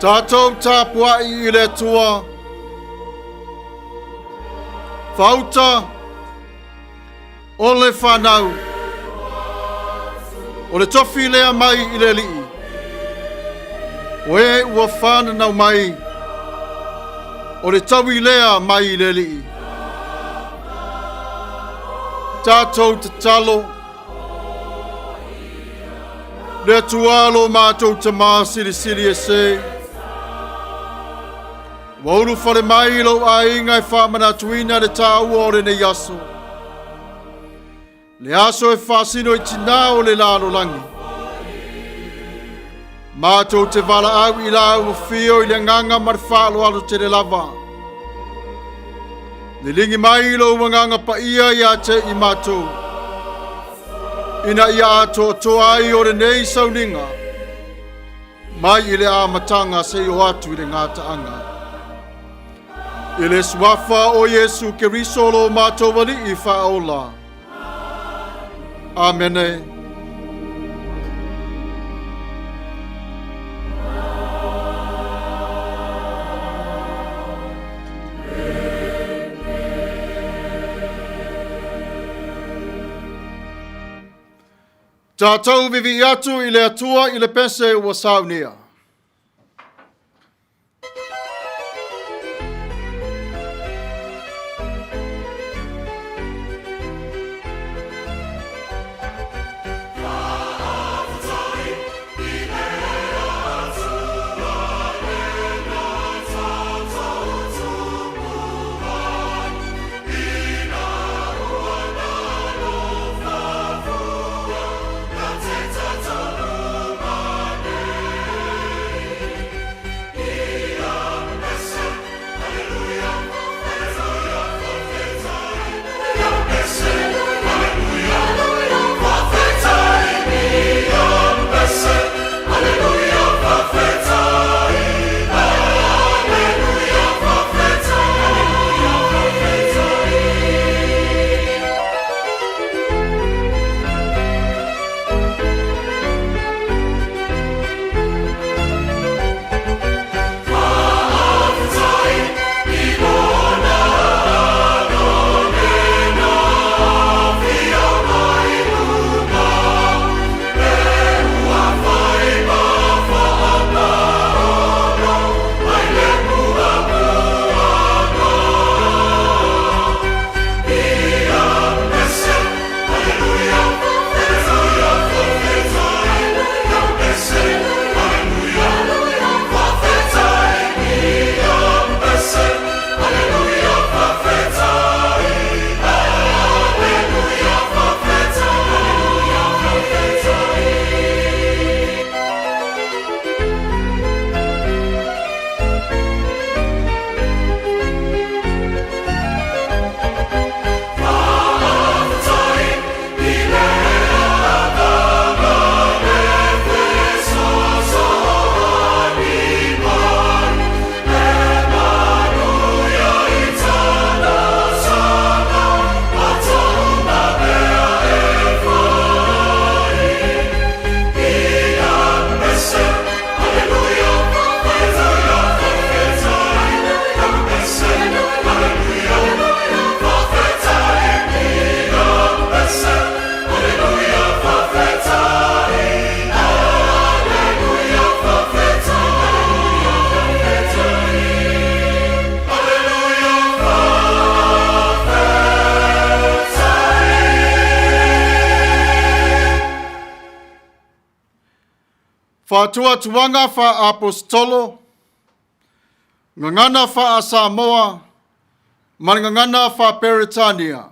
Tatou tapuai i le Atua. Faauta o le fanau. O le tofi lea mai i le Alii. O e ua whananau mai. O le taui lea mai i le Alii. Tatou tatalo. Le Atua lo matou Tamā silisili ese. Ua ulufale mai lou aiga e faamanatuina le taua o lenei aso. Le aso e faasino i tinā o le lalolagi. Matou te valaau i lau afio i le agaga ma le faaaloalo tele lava. Liligi mai lou agaga paia ia te i matou, ina ia atoatoa ai o lenei sauniga, mai i le amataga seia oo atu i le gataaga. I le suafa o Iesu Keriso lo matou Alii faaola. Amene. Tatou vivii atu i le Atua i le pese ua saunia. Faatuatuaga faa-Aposetolo, Gagana faa-Samoa ma le Gagana faa-Peretania.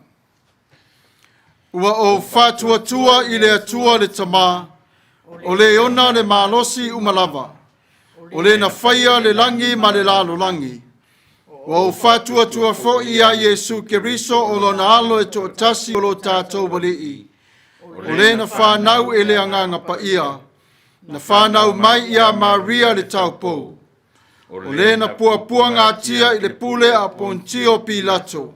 Ua ou faatuatua i le Atua le Tamā, o le ona le malosi uma lava, o le na faia le lagi ma le lalolagi. Ua ou faatuatua foi iā Iesu Keriso o lona Alo e toatasi o lo tatou Alii, o le na fanau e le Agaga Paia, na fanau mai iā Maria le taupou, o le na puapuagatia i le pule a Pontio Pilato,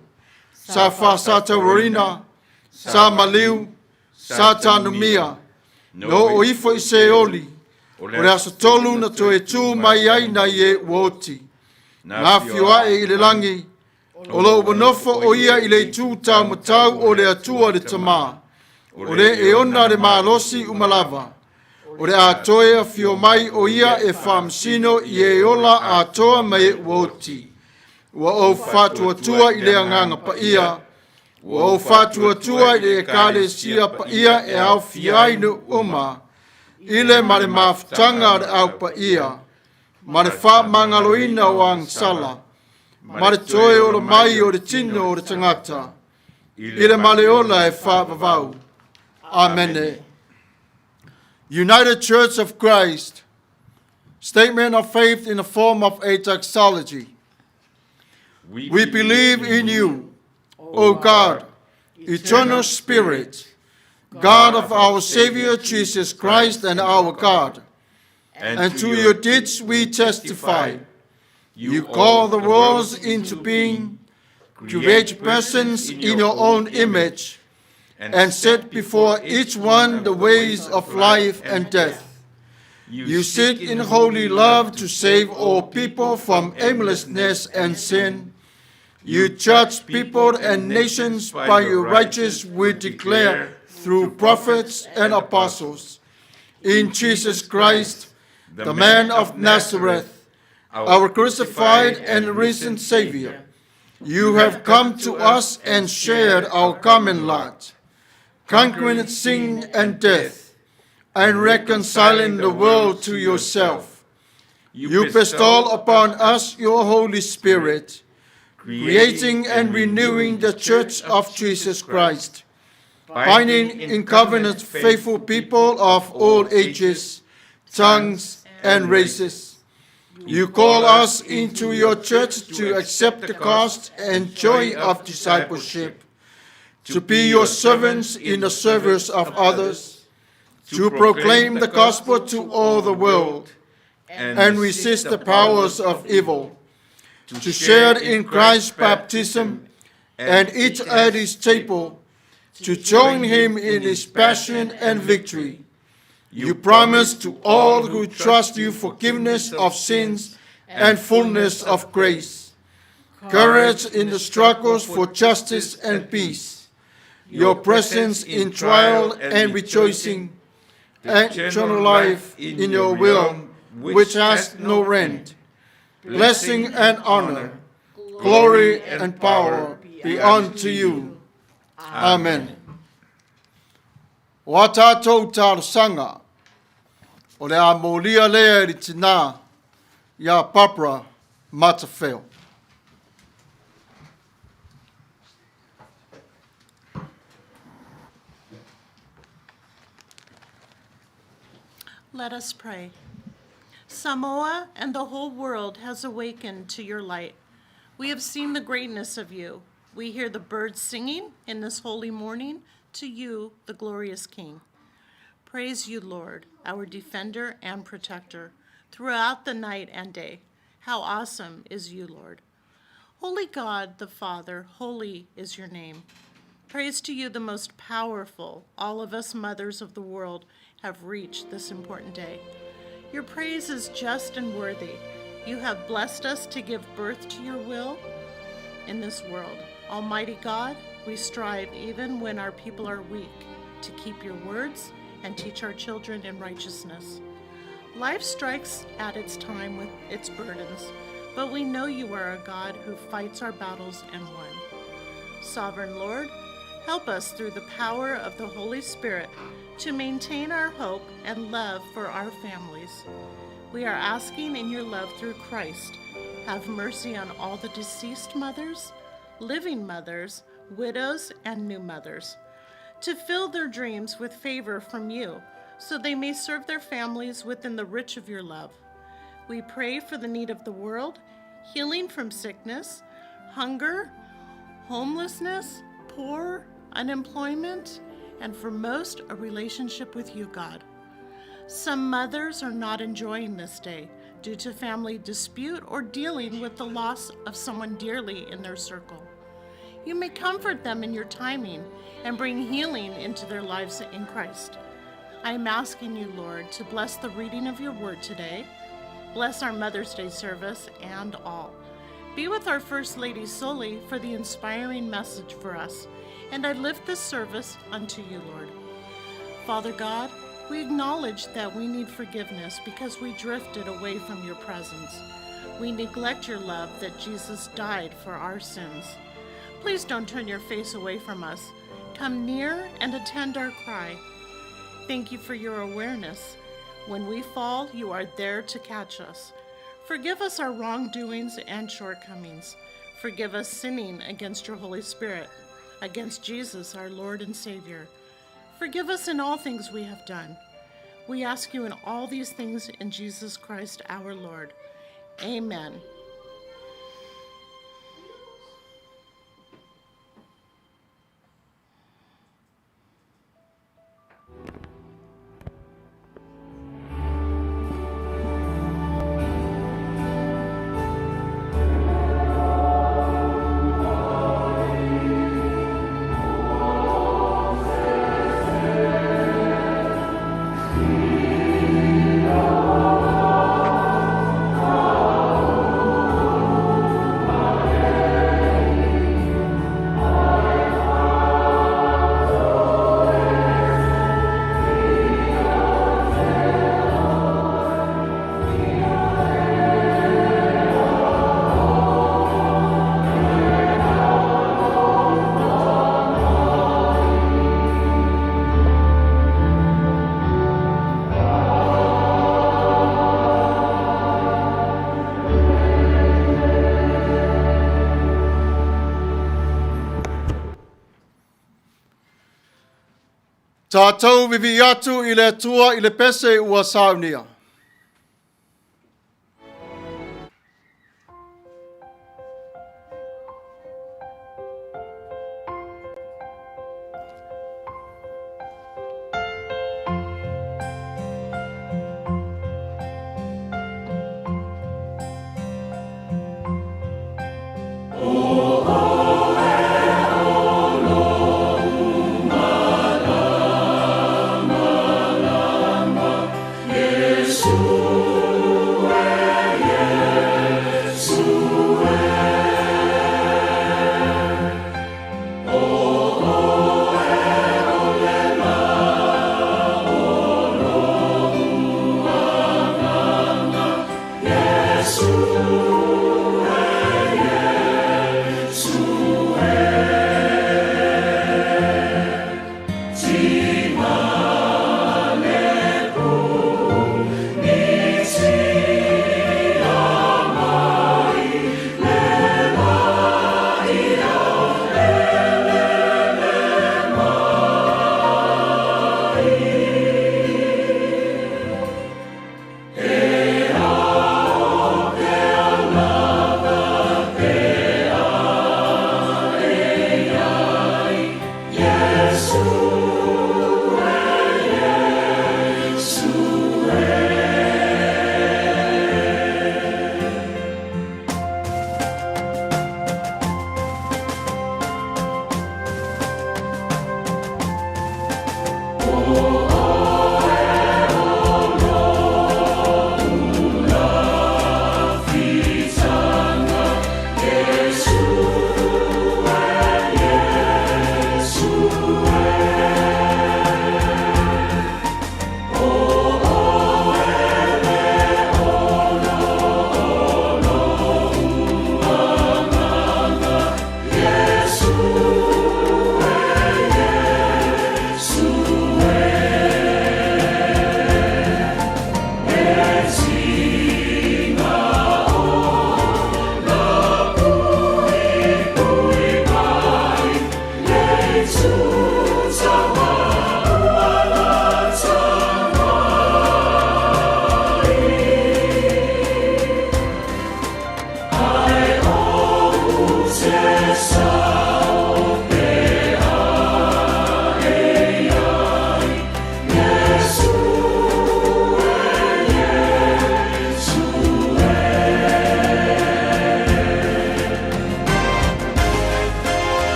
sa faasataurina, sa maliu, sa tanumia, na oo ifo i Seoli, O le aso tolu na toe tū mai ai nai e ua oti. Na afio ae i le lagi, o lo o ua nofo o ia i le itu taumatau o le Atua le Tamā, o le e ona le malosi uma lava. O le a toe afio mai o ia e faamasino i e ola atoa ma e ua oti. Ua ou faatuatua i le Agaga Paia, ua ou faatuatua i le Ekalesia paia e aofia ai nuu uma, i le ma le mafutaga a le Au Paia, ma le faamagaloina o agasala, ma le toe ola mai o le tino o le tagata, i le ma le ola e faavavau. Amene. United Church of Christ, Statement of Faith in the form of a doxology. We believe in you, O God, eternal Spirit, God of our Savior Jesus Christ and our God. And to your deeds we testify. You call the worlds into being, create persons in your own image, and set before each one the ways of life and death. You seek in holy love to save all people from aimlessness and sin. You judge people and nations by your righteous we declare through prophets and apostles. In Jesus Christ, the man of Nazareth, our crucified and risen Savior, you have come to us and shared our common lot, conquering sin and death, and reconciling the world to yourself. You bestow upon us your Holy Spirit, creating and renewing the Church of Jesus Christ, binding in covenant faithful people of all ages, tongues, and races. You call us into your church to accept the cost and joy of discipleship, to be your servants in the service of others, to proclaim the gospel to all the world, and resist the powers of evil, to share in Christ's baptism and eat at his table, to join him in his passion and victory. You promise to all who trust you forgiveness of sins and fullness of grace, courage in the struggles for justice and peace, your presence in trial and rejoicing, and eternal life in your will, which has no end. Blessing and honor, glory and power be unto you. Amen. O a tātou talosaga, o le a molia lea i le tinā iā Barbara Matafeo. Let us pray. Samoa and the whole world has awakened to your light. We have seen the greatness of you. We hear the birds singing in this holy morning to you, the glorious King. Praise you, Lord, our defender and protector, throughout the night and day. How awesome is you, Lord. Holy God, the Father, holy is your name. Praise to you, the most powerful. All of us mothers of the world have reached this important day. Your praise is just and worthy. You have blessed us to give birth to your will in this world. Almighty God, we strive even when our people are weak to keep your words and teach our children in righteousness. Life strikes at its time with its burdens, but we know you are a God who fights our battles and won. Sovereign Lord, help us through the power of the Holy Spirit to maintain our hope and love for our families. We are asking in your love through Christ, have mercy on all the deceased mothers, living mothers, widows, and new mothers, to fill their dreams with favor from you, so they may serve their families within the reach of your love. We pray for the need of the world, healing from sickness, hunger, homelessness, poor, unemployment, and for most, a relationship with you, God. Some mothers are not enjoying this day due to family dispute or dealing with the loss of someone dearly in their circle. You may comfort them in your timing and bring healing into their lives in Christ. I am asking you, Lord, to bless the reading of your word today, bless our Mother's Day service and all. Be with our First Lady Soli for the inspiring message for us, and I lift this service unto you, Lord. Father God, we acknowledge that we need forgiveness because we drifted away from your presence. We neglect your love that Jesus died for our sins. Please don't turn your face away from us. Come near and attend our cry. Thank you for your awareness. When we fall, you are there to catch us. Forgive us our wrongdoings and shortcomings. Forgive us sinning against your Holy Spirit, against Jesus, our Lord and Savior. Forgive us in all things we have done. We ask you in all these things in Jesus Christ our Lord. Amen. Tātou vivi atu i le Atua i le pese ua saunia.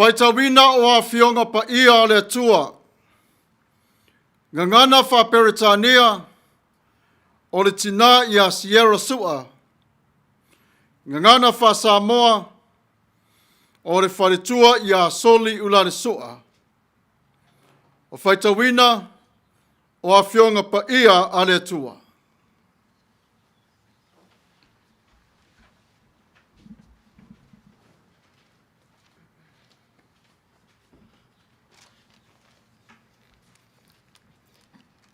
Faitauina o Afioga Paia a le Atua. Gagana Faa-Peretania, o le tina ia Sierra Sua. Gagana Faa-Samoa, o le faletua ia Soli Ulale Sua. O faitauina o Afioga Paia a le Atua.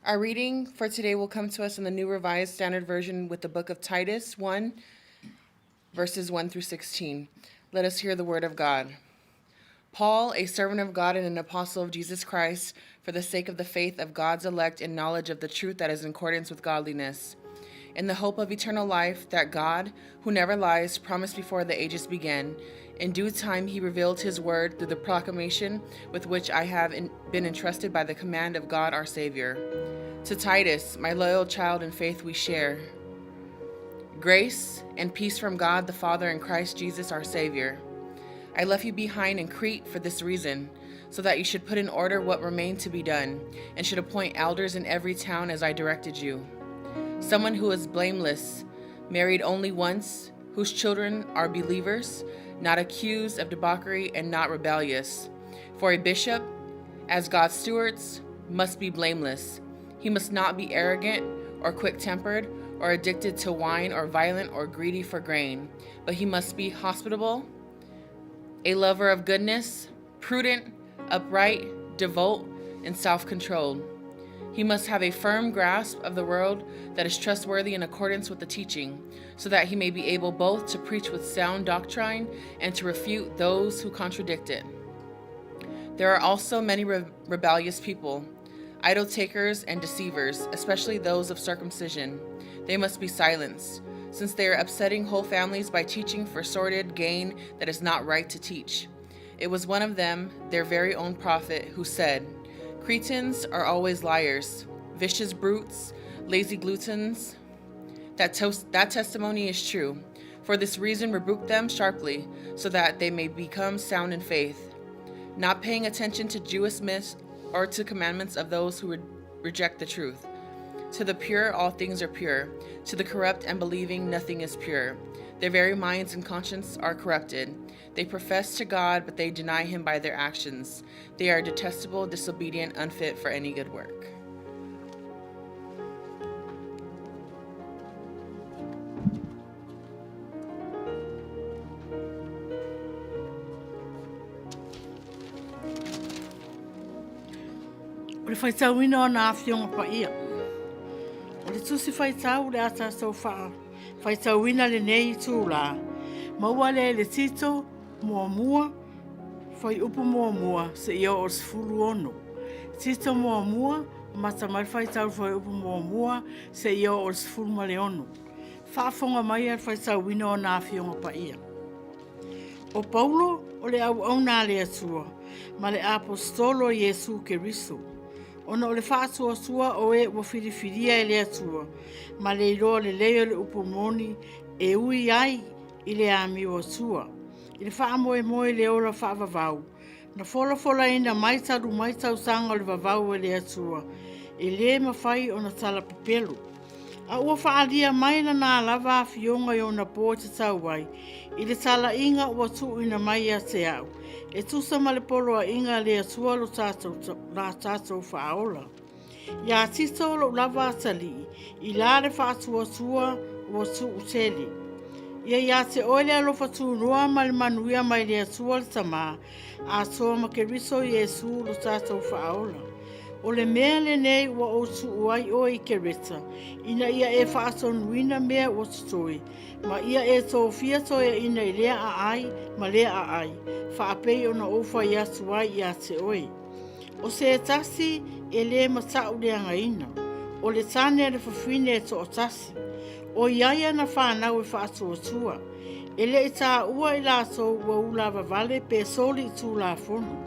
Our reading for today will come to us in the New Revised Standard Version with the book of Titus 1, verses 1 through 16. Let us hear the word of God. Paul, a servant of God and an apostle of Jesus Christ, for the sake of the faith of God's elect and knowledge of the truth that is in accordance with godliness, in the hope of eternal life that God, who never lies, promised before the ages began. In due time, he revealed his word through the proclamation with which I have been entrusted by the command of God our Savior. To Titus, my loyal child in faith, we share grace and peace from God the Father and Christ Jesus our Savior. I left you behind in Crete for this reason, so that you should put in order what remained to be done, and should appoint elders in every town as I directed you. Someone who is blameless, married only once, whose children are believers, not accused of debauchery, and not rebellious. For a bishop, as God's stewards, must be blameless. He must not be arrogant or quick tempered or addicted to wine or violent or greedy for grain, but he must be hospitable, a lover of goodness, prudent, upright, devout, and self controlled. He must have a firm grasp of the world that is trustworthy in accordance with the teaching, so that he may be able both to preach with sound doctrine and to refute those who contradict it. There are also many rebellious people, idol takers and deceivers, especially those of circumcision. They must be silenced, since they are upsetting whole families by teaching for sordid gain that is not right to teach. It was one of them, their very own prophet, who said, Cretans are always liars, vicious brutes, lazy gluttons. That, that testimony is true. For this reason, rebuke them sharply, so that they may become sound in faith, not paying attention to Jewish myths or to commandments of those who reject the truth. To the pure, all things are pure. To the corrupt and believing, nothing is pure. Their very minds and conscience are corrupted. They profess to God, but they deny him by their actions. They are detestable, disobedient, unfit for any good work. O le faitauina o na afioga paia. O le tusi faitau le a tatou faa faitauina lenei itulā, maua lea i le Tito muamua, fuaiupu muamua seia oo i le 16. Tito muamua, amata mai le faitau i le fuaiupu muamua seia oo i le 16. Faafofoga mai a le faitauina o ana Afioga Paia. O Paulo o le auauna a le Atua ma le Aposetolo a Iesu Keriso, ona o le faatuatua o e ua filifilia e le Atua ma le iloa lelei o le upu moni e ui ai i le amio Atua, i le faamoemoe i le ola faavavau, na folafolaina mai talu mai tausaga o le vavau e le Atua, e lē mafai ona talapepelo. A ua faaalia mai lana lava afioga i ona po e tatau ai, i le talaiga ua tuuina mai ia te au, e tusa ma le poloaiga a le Atua lo tatou, la tatou faaola. Iā Tito lou lava atalii, i la le faatuatua ua tuutele. Ia ia te oe le alofa tunoa ma le manuia mai le Atua le Tamā, atoa ma Keriso Iesu lo tatou faaola. O le mea lenei ua ou tuu ai oe i Kereta, ina ia e faatonuina mea ua totoe, ma ia e tofia toeaina i lea aai ma lea aai, faapei ona ou fai atu ai ia te oe. O se tasi e lē matauleagaina, o le tane a le fafine e toatasi, ʻoiai ana fanau e faatuatua, e le i taua i latou ua ulavavale pe soli i Tulafono.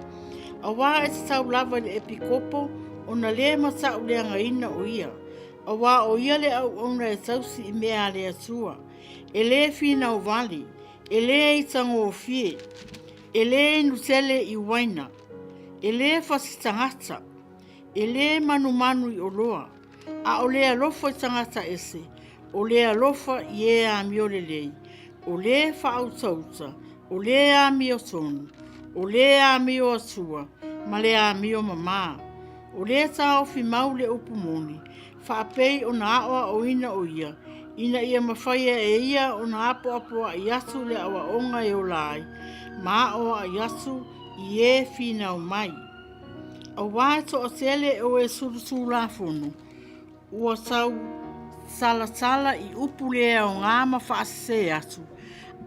Auā e tatau lava i le epikopo ona lē matauleagaina o ia, auā o ia le auauna e tausi i mea a le Atua, e lē finau vale, e lē itagofie. E lē inu tele i uaina, e lē fasi tagata, e lē manumanu i oloa, a o le alofa i tagata ese, o le alofa i e amio lelei, o le faautauta, o le amiotonu, o le amio atua, ma le amio mamā. O le taofi mau le upu moni, faapei ona aoaoina o ia, ina ia mafaia e ia ona apoapoai atu le aoaoga e ola ai, ma aoai atu i e finau mai. Auā e toatele o e solitulafono, ua tau talatala i upu le aogā ma faasese atu,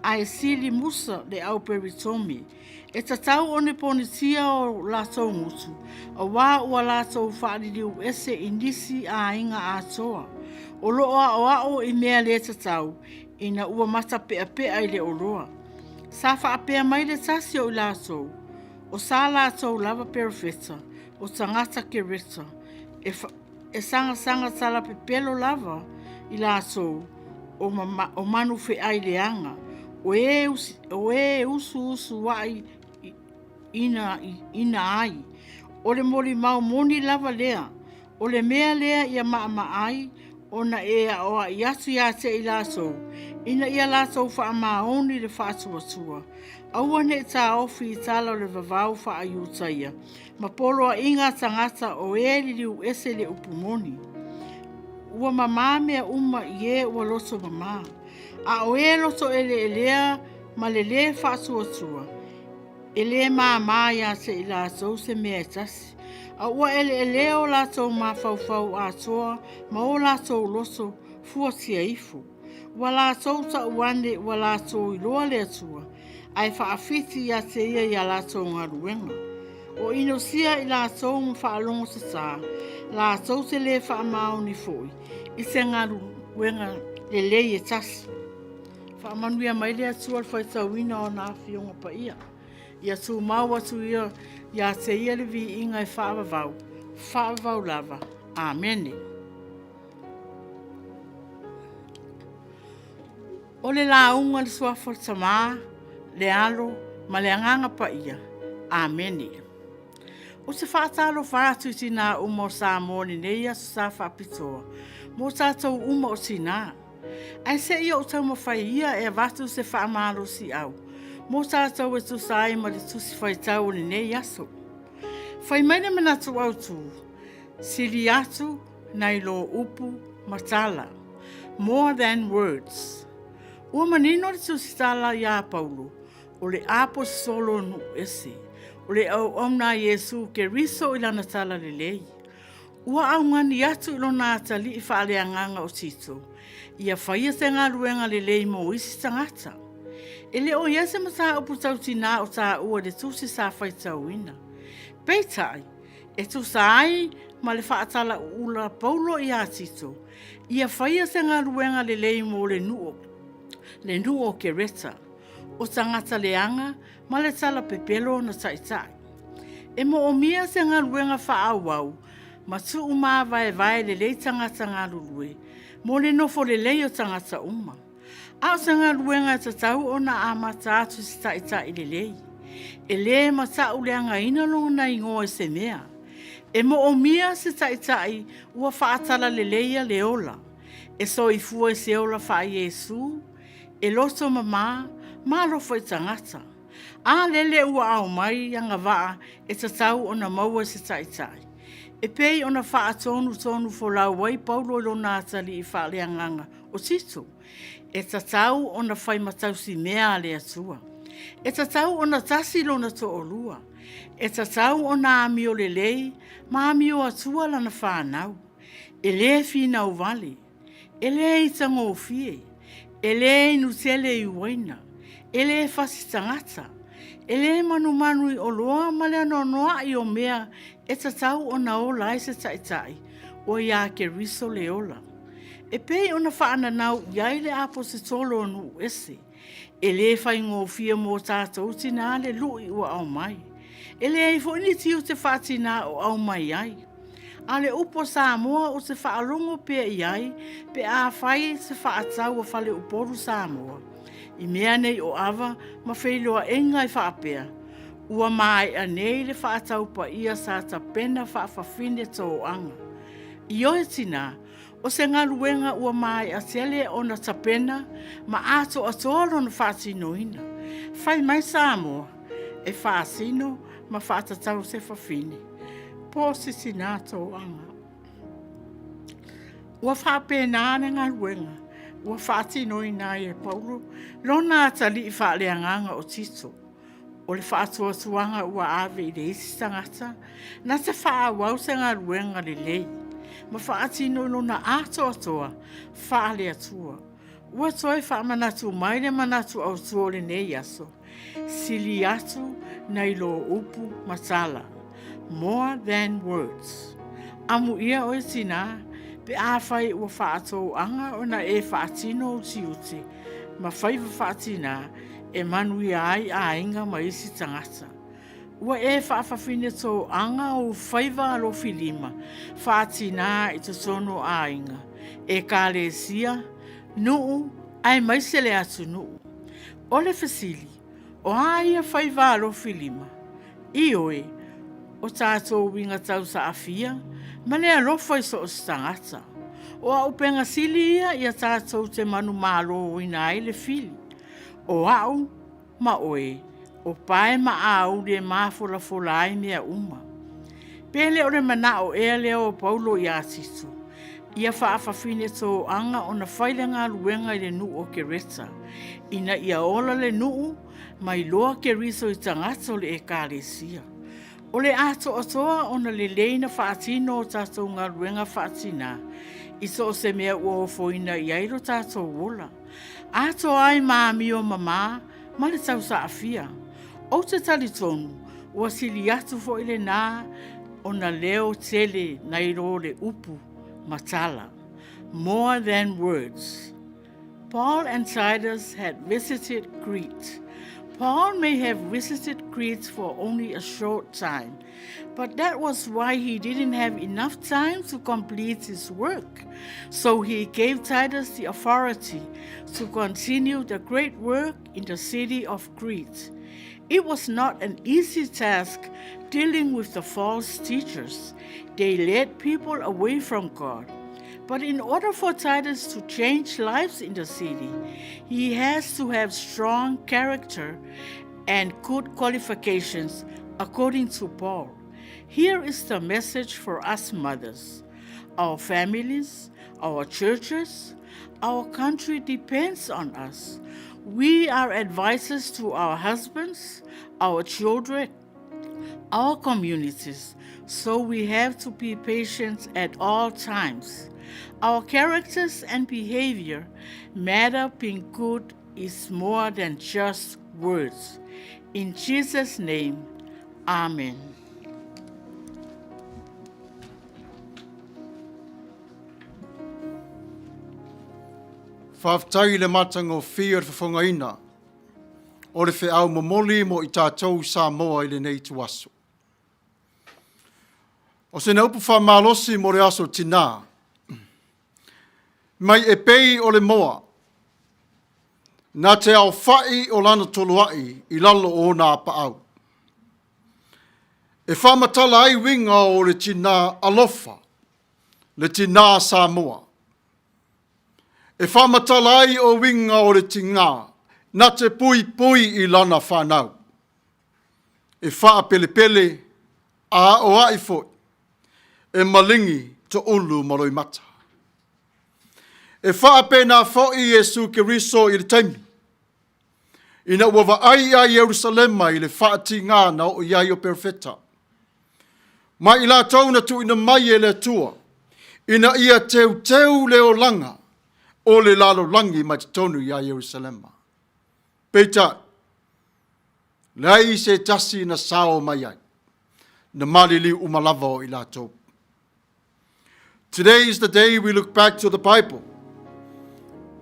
ae sili musa le au peritomi. E tatau ona ponitia o latou gutu, auā ua latou faaliliu ese i nisi aiga atoa, o lo o aoao i mea le tatau, ina ua matapeapea i le oloa. Sa faapea mai le tasi o i latou, o sa latou lava perofeta, o tagata Kereta, e sagasaga talapepelo lava i latou o manu feai leaga, o e usuusuai ina ai. O le molimau moni lava lea. O le mea lea ia maamaai ona e aoai atu ia te i latou, ina ia latou faamaoni le faatuatua. Aua ne i taofi i tala o le vavau faa-Iutaia ma poloaiga a tagata o e liliu ese i le upu moni. Ua mamā mea uma i e ua loto mamā, a o e loto eleelea ma le lē faatuatua, e le māmā ia te i latou se mea e tasi, a ua eleelea o latou mafaufau atoa ma o latou loto fuatia ifo. Ua latou tau ane ua latou iloa le Atua, ae faafiti ia te ia i a latou galuega. O inosia i latou ma faalogo tata, latou te le faamaoni foi i se galuega lelei e tasi. Faamanuia mai le Atua i le faitauina o ana Afioga Paia. Ia tumau atu ia ia te Ia le viiga e faavavau, faavavau lava. Amene. O le lauga i le Suafa o le Tama, le Alo ma le Agaga Paia. Amene. Ou te faatalofa atu i tina uma o Samoa i lenei aso sa faapitoa mo tatou uma o tina. Ae se i ou taumafai ia e avatu se faamalosiau mo tatou e tusa ai ma le tusi faitau o lenei aso. Fai mai le manatu autu, sili atu nai lo upu ma tala. More than words. Ua manino le tusitala iā Paulo, o le aposetolo o nuu ese, o le auauna a Iesu Keriso i lana talalelei. Ua augani atu i lona atalii faaleagaga o Tito, ia faia se galuega lelei mo isi tagata. E le o i ai se mataupu tau tinā o taua i le tusi sa faitauina. Peitai, e tusa ai ma le faatalauula Paulo iā Tito, ia faia se galuega lelei mo le nuu le nuu o Kereta, o tagata leaga ma le talapepelo ona taitai. E moomia se galuega faaauau ma tuumavaevae lelei tagata galulue mo le nofo lelei o tagata uma. A o se galuega e tatau ona amata atu i se taitai lelei. E le matauleagaina lona igoa i se mea. E moomia se taitai ua faatalaleia le ola, e soifua i se ola faa-Iesu, e loto mama ma alofa i tagata. A lele ua aumai agavaa e tatau ona maua e se taitai? E pei ona faatonutonu folau ai Paulo i lona atalii faaleagaga o Tito, e tatau ona fai ma tausimea a le Atua. E tatau ona tasi lona toalua. E tatau ona amio lelei ma amio atua lana fanau. E le finau vale, e le itagofie, e le inu tele i uaina, e le fasi tagata, e le manumanu i oloa ma le anoanoai o mea e tatau ona ola ai se taitai, ua iā Keriso le ola. E pei ona faananau i ai le Aposetolo o nuu ese, e le faigofie mo tatou tinā le lui ua aumai. E leai foi ni tiute faatinā o aumai ai. A o le upu a Samoa ou te faalogo pea i ai pe a fai se faatau a Faleupolu Samoa. I mea nei o ava ma feiloaʻiga e faapea, Ua maea nei le faatau paia sa tapena faafafine toaga. Ioe tinā, o se galuega ua maea tele ona tapena ma atoatoa lona faatinoina. Fai mai Samoa, e faasino ma faatatau se fafine, po o se tinā toaga. Ua faapena le galuega ua faatinoina ai e Paulo lona atalii faaleagaga o Tito. O le faatuatuaga ua ave i le isi tagata na te faaauau se galuega lelei ma faatino i lona atoatoa faale-Atua. Ua toe faamanatu mai le manatu autu o lenei aso, sili atu nai lo upu ma tala, more than words. Amuia oe tinā, pe afai ua faatouaga ona e faatino ou tiute ma faiva faatinā e manuia ai aiga ma isi tagata. Ua e faafafine toaga ou faiva alofilima faatinā i totonu o aiga, ekalesia, nuu aemaise le atunuu. O le fesili, o a ia faiva alofilima? Ioe, o tatou uiga tausaafia ma le alofa i so o se tagata. O auupega sili ia ia tatou te manumaloina ai le fili. O au ma oe, o pae ma auli e mafolafola ai mea uma. Pe le o le manao ea lea o Paulo iā Tito, ia faafafine toaga ona fai le galuega i le nuu o Kereta, ina ia ola le nuu ma iloa Keriso i tagata o le Ekalesia. O le atoatoa ona lelei na faatino o tatou galuega faatinā i so o se mea ua ofoina i ai lo tatou ola, atoa ai ma amio mamā ma le tausaafia. Ou te talitonu ua sili atu foi lenā ona leo tele nai lo le upu ma tala. More than words. Paul and Titus had visited Crete. Paul may have visited Crete for only a short time, but that was why he didn't have enough time to complete his work. So he gave Titus the authority to continue the great work in the city of Crete. It was not an easy task dealing with the false teachers. They led people away from God. But in order for Titus to change lives in the city, he has to have strong character and good qualifications according to Paul. Here is the message for us mothers. Our families, our churches, our country depends on us. We are advisors to our husbands, our children, our communities, so we have to be patient at all times. Our characters and behavior matter. Being good is more than just words. In Jesus' name, Amen. Faafetai i le matagofie o le fofogaina o le feau momoli mo i tatou Samoa i lenei ituaso. O sina upu faamalosi mo le aso tinā, mai e pei o le moa, na te aofa'i o lana toloa'i i lalo o ona apaau. E faamatala ai uiga o le tinā alofa, le tinā Samoa. E faamatala ai o uiga o le tinā na te puipui i lana fanau. E faapelepele a aoa'i foi, e maligi toulu ma loimata. E faapena foi Iesu Keriso i le taimi ina ua vaai ia Ierusalema i le faatigā na oo i ai o perofeta, ma i latou na tuuina mai e le Atua, ina ia teuteu le olaga o le lalolagi mai totonu ia Ierusalema. Peitai, leai se tasi na sao mai ai, na maliliu uma lava o i latou. Today is the day we look back to the Bible.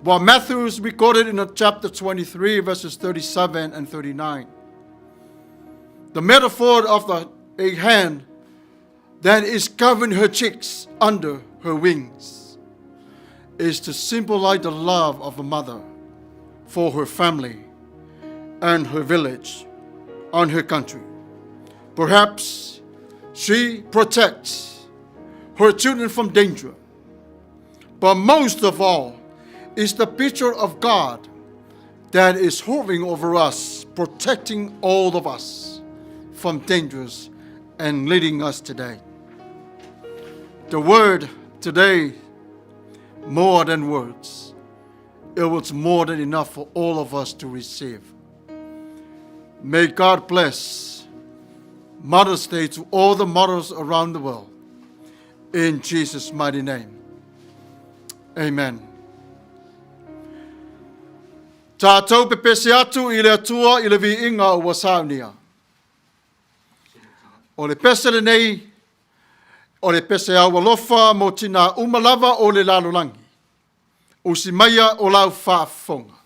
What Matthew is recorded in chapter 23, verses 37 and 39. The metaphor of the, a hand that is covering her cheeks under her wings is to symbolize the love of a mother for her family and her village and her country. Perhaps she protects her children from danger. But most of all, is the picture of God that is hovering over us, protecting all of us from dangers and leading us today. The word today, more than words, it was more than enough for all of us to receive. May God bless Mother's Day to all the mothers around the world. In Jesus' mighty name. Amen. Tātou pepese atu i le Atua i le viiga ua saunia. O le pese lenei, o le pese au alofa mo tina uma lava o le lalolagi. Usi maia o lau faafofoga.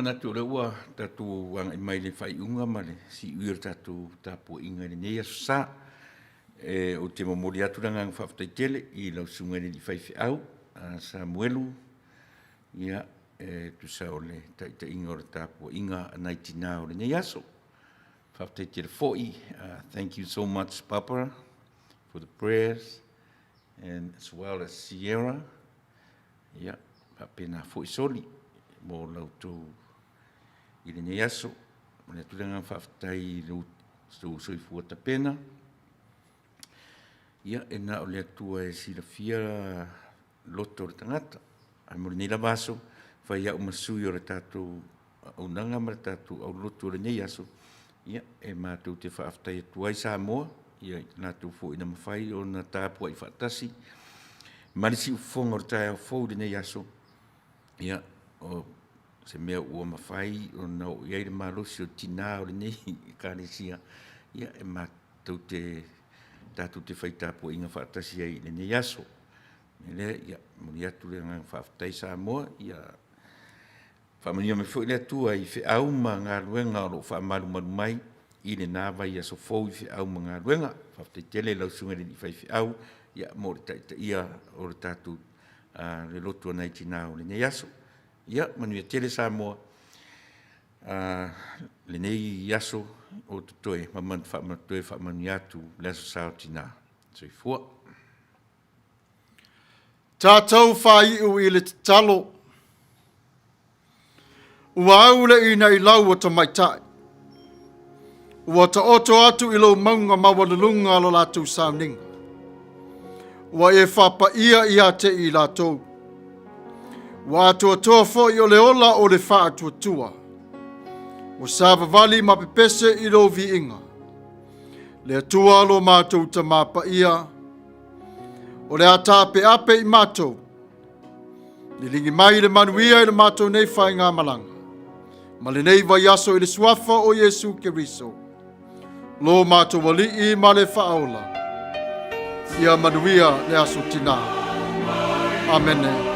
manatu o lea ua tatou agai mai i le faaiuga ma le siui o le tatou tapuaiga i lenei aso sa. E, ou te momoli atu le agaga faafetai tele i lau susuga i le alii faifeau a Samuelu, ia, e tusa o le taitaiga o le tapuaiga a nai tinā o lenei aso. Faafetai tele foi. Thank you so much, Barbara, for the prayers and as well as Sierra. Ia, faapena foi Soli mo la outou i lenei aso. Momoli atu le agaga faafetai i lo outou soifua tapena. Ia, e na o le Atua e silafia loto o le tagata. Ae mo lenei lava aso, fai au ma sui o le tatou auaunaga ma le tatou aulotu o lenei aso, ia, e matou te faafetai atu ai Samoa, ia i latou foi na mafai ona tapuai faatasi ma le siufofoga o le taeao fou i lenei aso, ia, o se mea ua mafai ona oo i ai le malosi o tina o lenei Ekalesia, ia, e matou te, tatou te fai tapuaiga faatasi ai i lenei aso. O le mea lea, ia, momoli atu le agaga faafetai Samoa, ia faamanuia mai foi le Atua i feau ma galuega o lo o faamalumalu mai i lena vaiaso fou i feau ma galuega. Faafetai tele i lau Susuga i le alii Faifeau mo le taitaia o le tatou le lotu a nai tina o lenei aso. Ia manuia tele Samoa lenei aso ou te toe faamanuia atu le Aso Sa o Tina. Soifua. Tatou faaiu i le tatalo. Ua au le inailau o tamaitai. Ua taoto atu i lou mauga maualuluga lo latou sauniga. Ua e faapaia ia te i latou. Ua atoatoa foi o le ola o le faatuatua. Ua savavali ma pepese i lou viiga. Le Atua lo matou Tamā paia, o le a taapeape i matou. Liligi mai le manuia i le matou nei faigamalaga, ma lenei vaiaso i le suafa o Iesu Keriso, lo matou Alii ma le Faaola. Ia manuia le aso tinā. Amene.